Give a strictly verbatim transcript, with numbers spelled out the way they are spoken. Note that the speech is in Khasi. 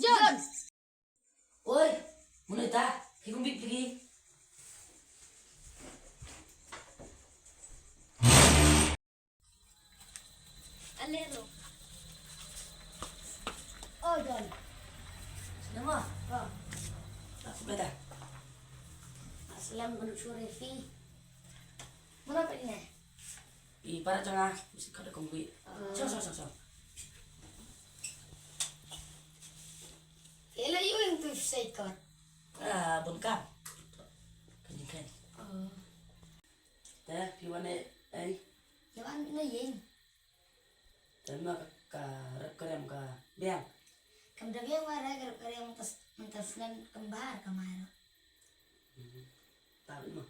John. Oi, mano ita? Ki kumbi pigi. Alero. Oh, John. Selamat. Oh. Aku beta. Aslam menurut sore fi. Mano pigi ne? I para janga mesti kada kumbi. Oh. So, so, so, so. Ela yu ing tu seikot. Ah, bun ka. Kan jingkan. Oh. Te, pi wan eh, eh. Yu wan na yin. Te ma ka, ka rep ka rem ka biang. Kam da biang wa ra ka rep ka rem tas, mentas nan kembar kamar. Mhm. Tapi mah.